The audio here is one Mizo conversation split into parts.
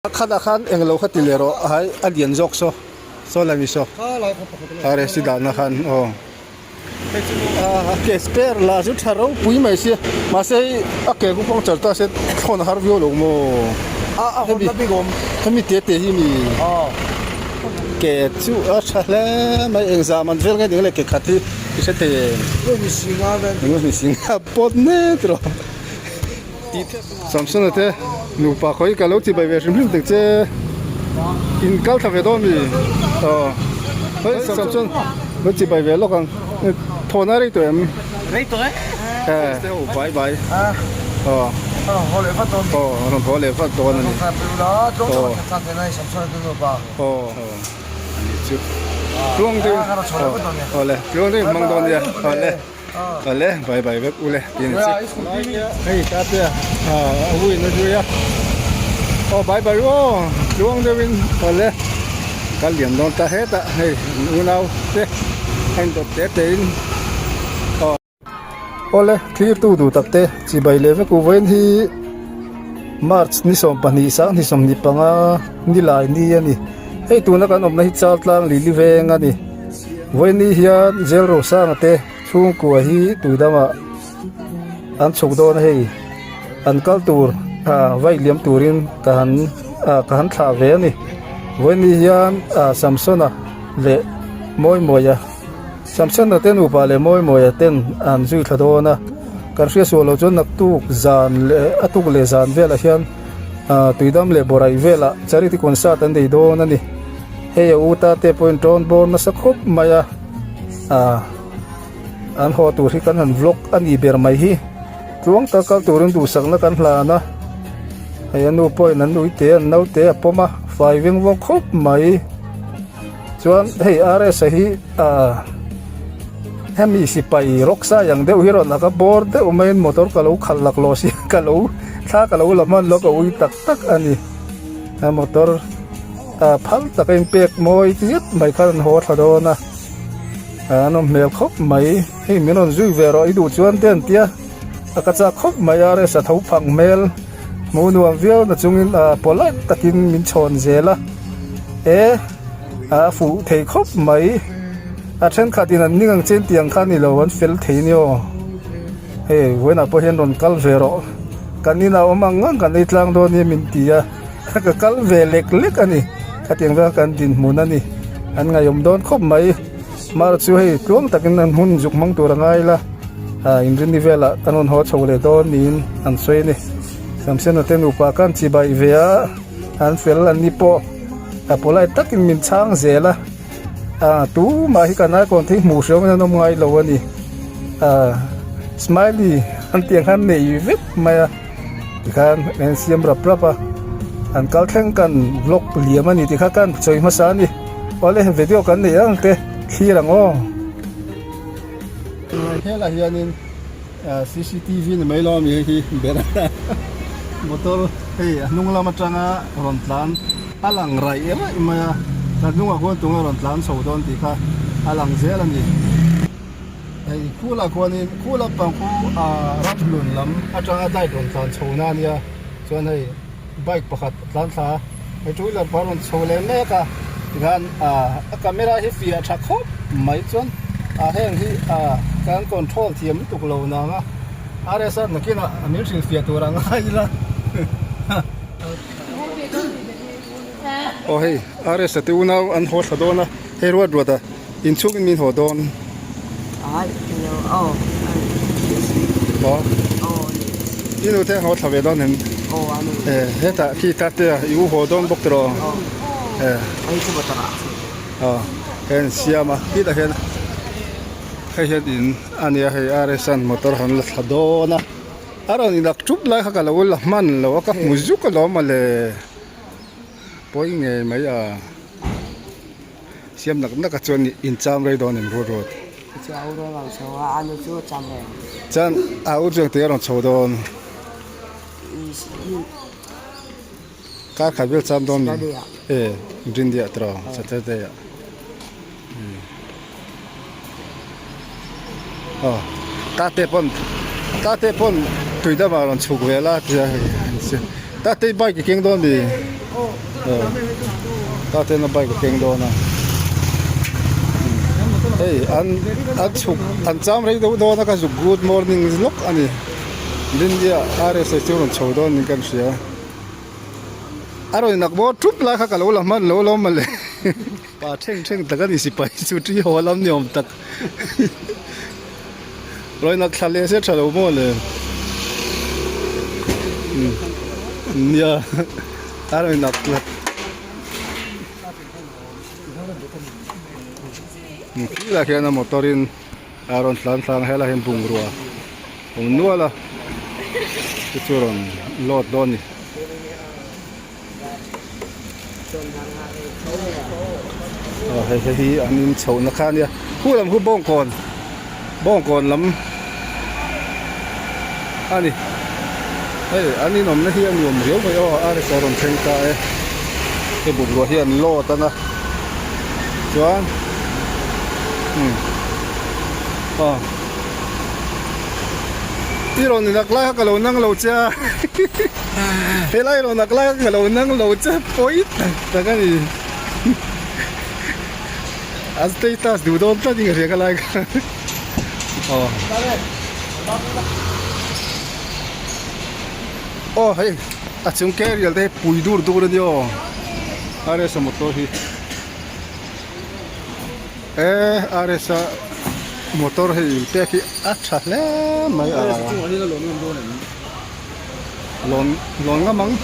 Khatah khan englo kha ti leh rawh hai a lian zawk saw saw lai mi saw RSC dahna khan aw a ke spare lah chu tha ropui mai sia mahse hei a ke ku puncture ta se thlawn a har viau lo maw hemi hemi te te hi mi ke chu a tha hle mai engzah man vel nge ding le ke khat hi i hre thei em engemaw ni singa pawt mek rawh. Samsona te nupa khawi ka lo ti bai ve hrim hrim tek che in kal thla ve dawn mi aw hei Samson lo ti bai ve lawk ang thawhna rei tawh em rei tawh e e ho bai bai aw haw leh vat dawn aw rawn haw leh vat dawn ani aw aw ani chu tluang deuh aw le tluang deuh in hmang dawn nia aw le. Awle bai bai vek ule tih a ni chu hei ta te a a hu in a zui a aw bai bai aw tluang deuh in awle kal liam dawn ta hetah hei an unau te a indawt te te in aw awle thlir tu duh tak te chibai leh vek u vawiin hi march ni 12 sang 25 nilai ni a ni hei tuna kan awmna hi chal tlang lili veng a ni. Vawiini hian jail rosanga te chhungkua hi tui dangah an chhuk dawn a hei an kal tur ah vai liam turin ka han ah ka han thlah ve a ni vawiini hian ah Samsona leh Mawimawia Samsona te nupa leh Mawimawia ten an zui thla dawn a kan hria sual loh chuan naktuk zan leh a tuk leh zan velah hian ah tuidam leh bawrah velah charity concert an nei dawn a ni. Hei a u ta te pawhin tawn bawr nasa khawp mai a ah an haw tur hi kan han vlog a nih ber mai hi tluang tak kal turin duhsakna kan hlan a hei a nu pawhin an ui te an naute a pawm a fai veng vawng khawp mai chuan hei R_S a hi ah hemi sipai rawk sai ang deuh hi rawn a ka bawr deuh maiin motor ka lo khalh laklawh si ka lo thla ka lo la hman lo ka ui tak tak a ni a motor. Phal taka inpek mawi zet mai khan an haw thla dawn a, an awm hmel khawp mai. Hei min rawn zui ve rawh i duh chuan te an tia, a ka chak khawp mai a resa tho phang hmel hmuh nuam viau na chungin polite takin min chhawn zel a, e a fuh thei khawp mai. A thenkhatin an ning ang chen tih ang kha a ni lo, an fel thei nia aw. Hei vawiinah pawh hian rawn kal ve rawh, kan inah awm ang ang kan ei tlang dawn nia min ti a. Ka kal ve lek lek a ni khatiang veka kan dinhmun a ni an ngaihawm dawn khawp mai mar chu hei tluang takin an hun zuk hmang tur a ngai la ah inrinni velah an rawn haw chho leh dawn niin an sawi a ni Samsena te nupa khan chibai ve a an fel an ni pawh a polite takin min chhang zel a ah tumah hi kan icon thei hmuh hriau in an awm ngai lo a ni ah smiley an tih ang khan nei vek mai a. Tikhan an siam rap rap a, an kal thleng kan vlog liam a ni tih kha kan sawi hmasa a ni. Awle video kan neih ang te thlir ang aw. Helah hianin cctv ni mai lo ami hei hi ber motor hei a hnung lam atanga rawn tlan a lang raih raih mai a, ka hnungah khuan tunge rawn tlan chho dawn tih kha a lang zel a ni. Hei khulah khuanin khu lampang khu ah ramhlun lam atanga light rawn tlan chho na ania chuan hei bike pakhat a tlan thla a hei two wheeler pawh a rawn chho leh mek a tikhan ah a camera hi fiah tha khawp mai chuan ah heng hi ah kan control thiam lutuk lo nang a RSR nakinah min hrilhfiah tur a ngai ila aw hei RSA te unau an haw thla dawn a hei ruat ruat a. Inchhungin min haw dawn. I nu te haw thla ve dawn em? Hetah khi ta te a i u haw dawn bawk tiraw? Hei an siam a khitah hian hei hian in a nia hei RS-a'n motor han la thla dawn a a rawn inlak thup lai kha ka lo la hman lo a ka hmu zuk alawm mawle pawi ngei mai a. Siam nak nak a chuan in cham rei dawn em ruat ruat. Chu a u rawn rawn chho a, a nu chu a cham reng. Chuan a u chuan tui a rawn chho dawn. Kar khat vel cham dawn mi. E Rindia tiraw Saturday ah. Aw tate pawn tate pawn tui dam ah rawn chhuk ve la tia hei tate bike i keng dawn mi. Taten a bike a keng dawn a. Hei an an chhuk an cham rei deuh dawn a ka zuk good morning lawk a ni. Rindia RSA chu rawn chho dawn niin kan hria. A rawn inak bawr thup lai kha ka lo la hman lo lo mawle. Pa thleng thleng tak a ni sipai chu ṭi haw lam ni awm tak. Rawn inak thla leh se tha lo maw le. Nia a rawn inak thla. Khilaiah khian a motor in a rawn tlan thlang a helaiah hian bungrua awm nual a chu chu rawn load dawn a ni. Aw hei hei hi an in chhoh na kha ania khu lam khu bawngkawn bawngkawn lam a ni hei an in awmna hi a nuam riau mai aw a resa rawn thleng ta e hei bungrua hi an load ang a chuan umm aw i rawn in ak lai kha ka lo nang lo che a. Helai rawn ak lai ka lo nang lo che pawi tak tak a ni. A status duh dawn tlat in ka hria ka lai kha. Aw. Aw hei a chung carrier te hi pui dur dur a ni aw. RS a motor hi. E RS a motor hei inpek hi a tha hle mai a. Lawn lawn ngam ang.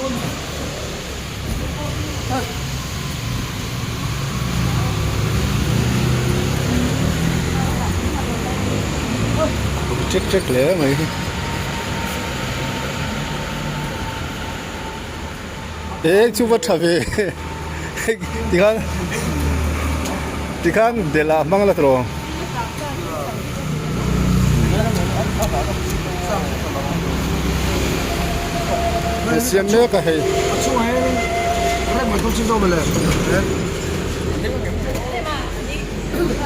Check check hle mai hi. E chu va tha ve tikhan tikhan bela hmang la tawh. Siam mek a hei.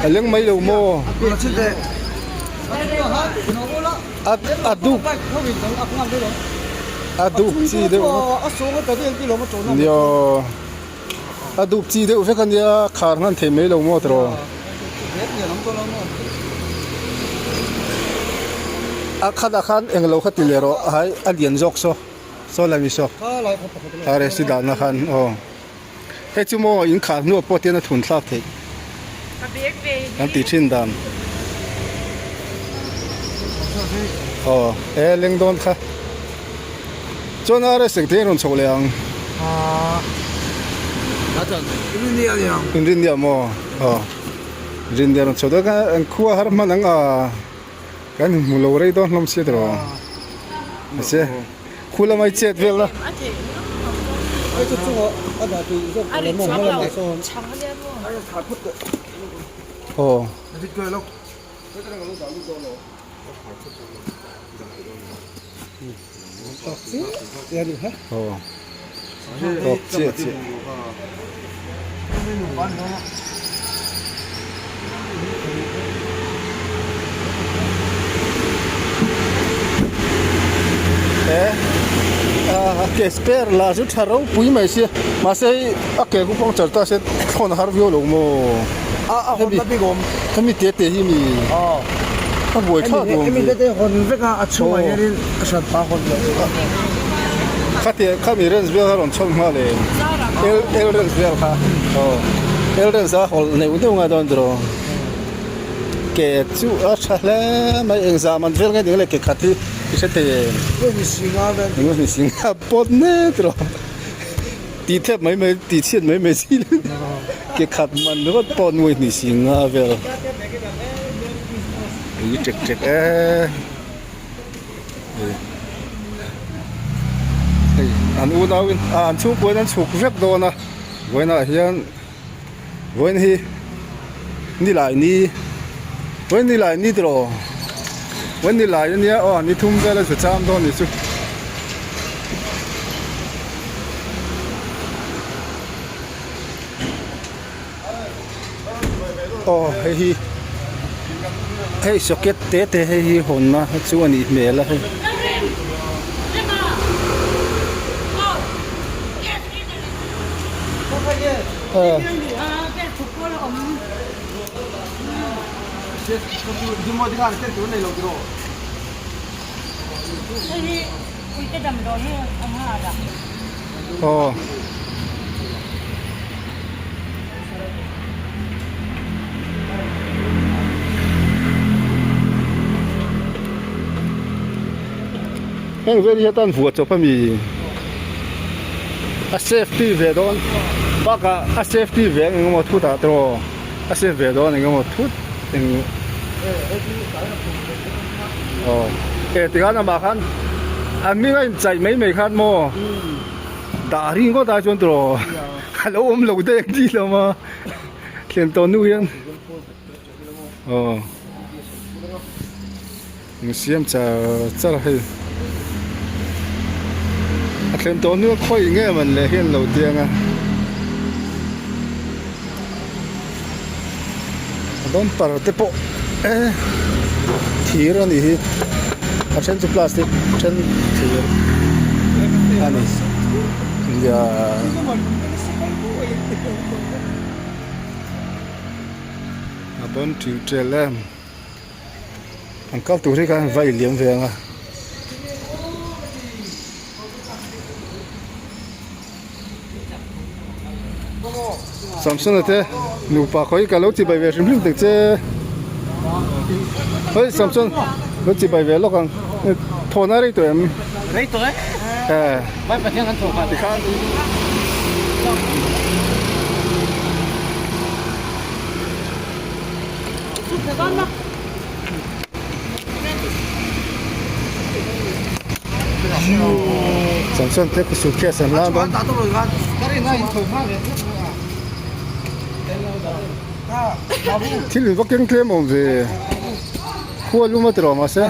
A leng mai lo maw? A a dup a dup chi deuh nia a dup chi deuh vek a nia khar hman thei mai lo maw tiraw a khatah khan englo kha ti leh rawh hai a lian zawk saw saw lai mi saw a resi dahna khan aw hei chu maw in khar hnuah pawh tian a thun thlak theih an tih thin dan aw e leng dawn kha chuan a rest engtin a rawn chhoh leh ang inrinnia maw aw inrinnia rawn chho dawn kha an khua har hman ang a kan inhmu lo rei dawn hlawm sia tiraw mahse khu lamah i chet vel a. Aw. Aw. Tawk chiah chiah. He a ke spare lah chu tha ropui mai sia mahse hei a ke khu puncture ta se thlawn a har viau lo maw a a hawn na bik awm hemi te te hi mi a buai thlak awm hemi te te hawn vek a a chhungah hianin a hran pa hawn loh khati khami range vel kha rawn chhawm nghal e L L range vel kha aw L range a hawl neuh neuh ngai dawn tiraw ke chu a tha hle mai engzah man vel nge ding le ke khat hi i hre thei em eng ni singa pawt mek tiraw tih thep mai mai tih chhiat mai mai chi ke khat man ringawt pawh nuai hnih singa vel ui ṭek ṭek e. Hei an unau in ah an chhungkua in an chhuk vek dawn a vawiinah hian vawiin hi nilai ni vawiin nilai ni tiraw vawiin nilai ania aw ni thum vel a zu cham dawn ni chu. Aw hei hi hei socket te te hei hi hawnna chu a nih hmel a hei. Aw. Heng vel hi atan vuah chawp ami a safety ve dawn bakah a safety ve ang engemaw thut ah tawh a safe ve dawn engemaw thut eng aw e tikhan amah khan a hming a inchaih mai mai khan maw dah ring ngawt ah chuan tawh a lo awm lo daih ang tih lo maw thlen tawh hnu hian aw. Eng siam char char hei a thlen tawh hnu a khawih nge man leh hian lo tiang a a bumper te pawh e thir a nih hi a then chu plastic a then thir a ni nia. A bawn ṭil ṭel em. An kal tur hi khan vai liam ve ang a. Samsona te nupa khawi ka lo chibai ve hrim hrim tek che. Hei Samson lo chibai ve lawk ang. Thawhna rei tawh em? Rei tawh e. Eh. Vai Pathian kan thawh kha. Tikhan. Samson te ku suitcase an la dawn. Thil in va keng tlem awm ve. Khua lum a ti rawh mahse.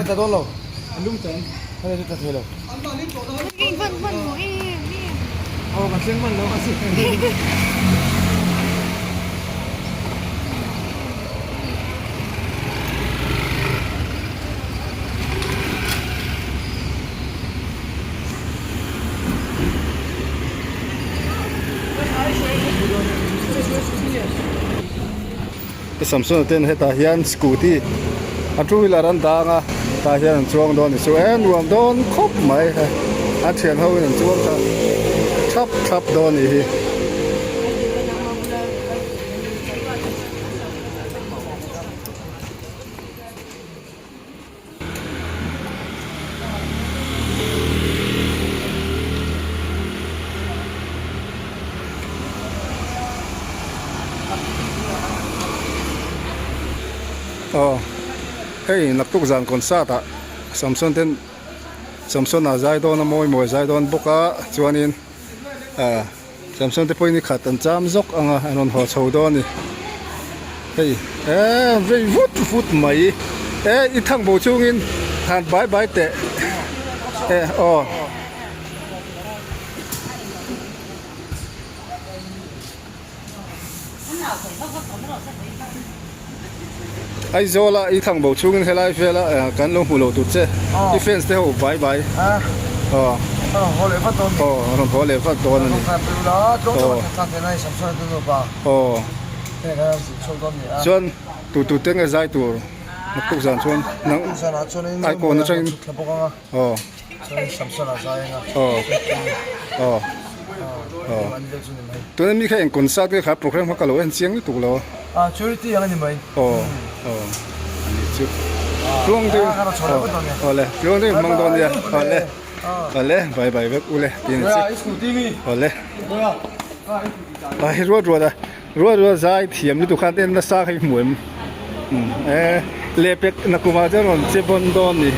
Samsona ten hetah hian scooty a two wheeler an dang a tah hian an chuang dawn a ni chu e nuam dawn khawp mai he a thian ho in an chuang ta thap thap dawn a nih hi. Aw hei naktuk zan concert ah Samson ten Samson a zai dawn a mawi mawi a zai dawn bawk a chuanin ah Samson te pawhin ni khat an cham zawk ang a an rawn haw chho dawn a ni hei eee vei vut vut mai e i thang bo chungin han bai bai teh e aw. Aizawl a i thang bo chungin helai vela kan lo hmu lo tur che i fans te ho bai bai aw aw rawn haw leh vat dawn a ni aw chuan tu tu te nge zai tur naktuk zan chuan nang aikawn atangin aw. Aw aw aw tuna mi kha eng concert nge kha program kha ka lo en chiang lutuk lo a charity ang a ni mai aw aw ani chu tluang deuh aw le tluang deuh hmang dawn nia aw le aw le bye bye vek ule tih a ni chu aw le a ruat ruat a ruat ruat zai thiam lutuk khan en nasa kha i hmu em e lehpek nakumah chuan rawn che bawn dawn ni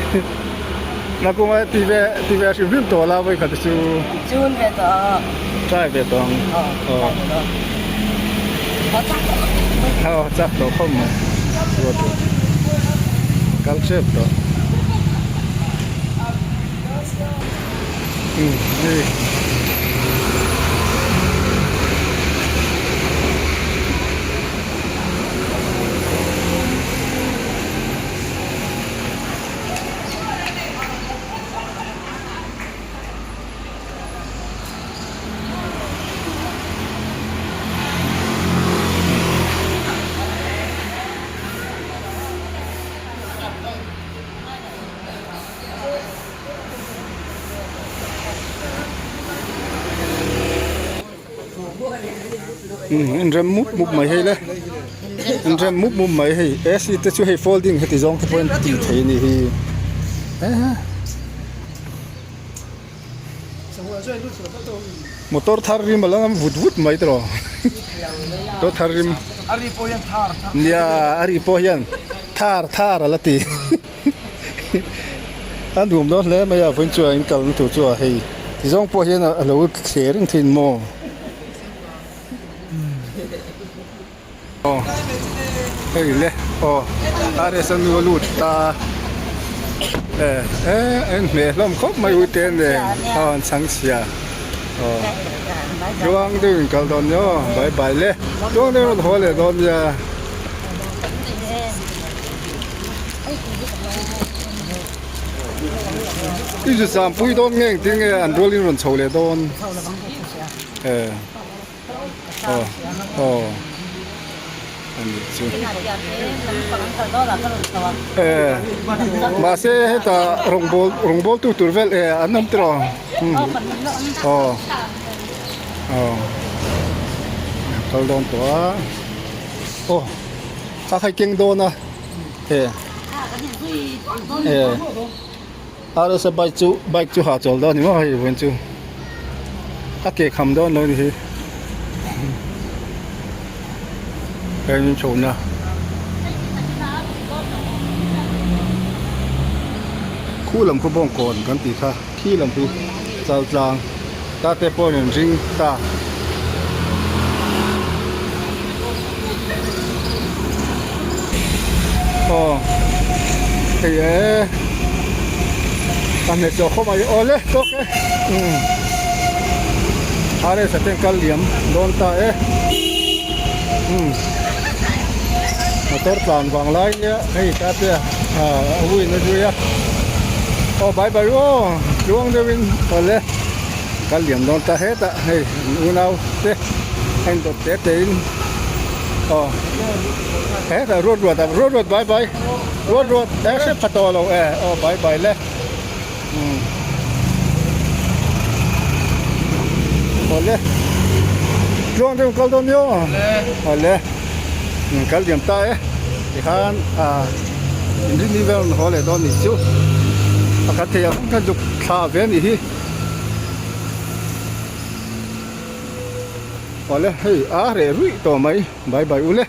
nakumah ti ve ti ve hrim hrim tawh la vawikhat te chu chun ve tawh try ve tawh ang aw aw chak tawh khawp mai ruat ruat kal tep tawh um hei. Umm in rem mup mup mai hei le in rem mup mup mai hei AC te chu hei folding heti zawng te pawh in tih theih a nih hi motor thar rim a la ngam vut vut mai tawh motor thar rim nia a ri pawh hian thar thar a la ti a nuam dawn hle mai a vawiin chuan in kalna tur chu a hei ti zawng pawh hian a lo thler reng thin maw. Aw hei le aw RS a nu a lut ta e e a in hmeh hlawm khawp mai ute nen aw an chhang chhia aw tluang deuh in kal dawn nia aw bye bye le tluang deuh in rawn haw leh dawn nia. I zu zam pui dawn nge engtin nge an rual in rawn chho leh dawn e. Aw aw ani chu e mahse heta rawngbawl rawngbawl tu tur vel e an awm tawh aw aw kal dawn tawh a aw a khai keng dawn a e e RSa bike chu bike chu ha chawl dawn a ni maw hei vawiin chu a ke kham dawn lo a ni hi heng in chhohna khu lam khaw bawng kawn kan tih kha khi lam hi chal tlang ta te pawh in ring ta. Aw hei e a hne tawh khawp mai aw le tawk e umm RS a ten kal liam dawn ta e umm motor tlan vang lai nia hei ta te a a win a zui a aw bye bye aw tluang deuhin aw le. Kal liam dawn ta hetah hei an unau te a indawt te te in aw hetah ruat ruat ah ruat ruat bye bye ruat ruat e hrep pha tawh lo e aw bye bye le umm aw le tluang deuh kal dawn nia aw le kal liam ta e tikhan ah inrinni vel an haw leh dawn nih chu pakhat thei ang kha zuk thla ve a nih hi. Awle hei a reh ruih tawh mai bye bye ule.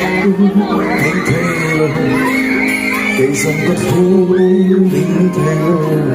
Ning thei lo Kei zawng ka thu ning thei lo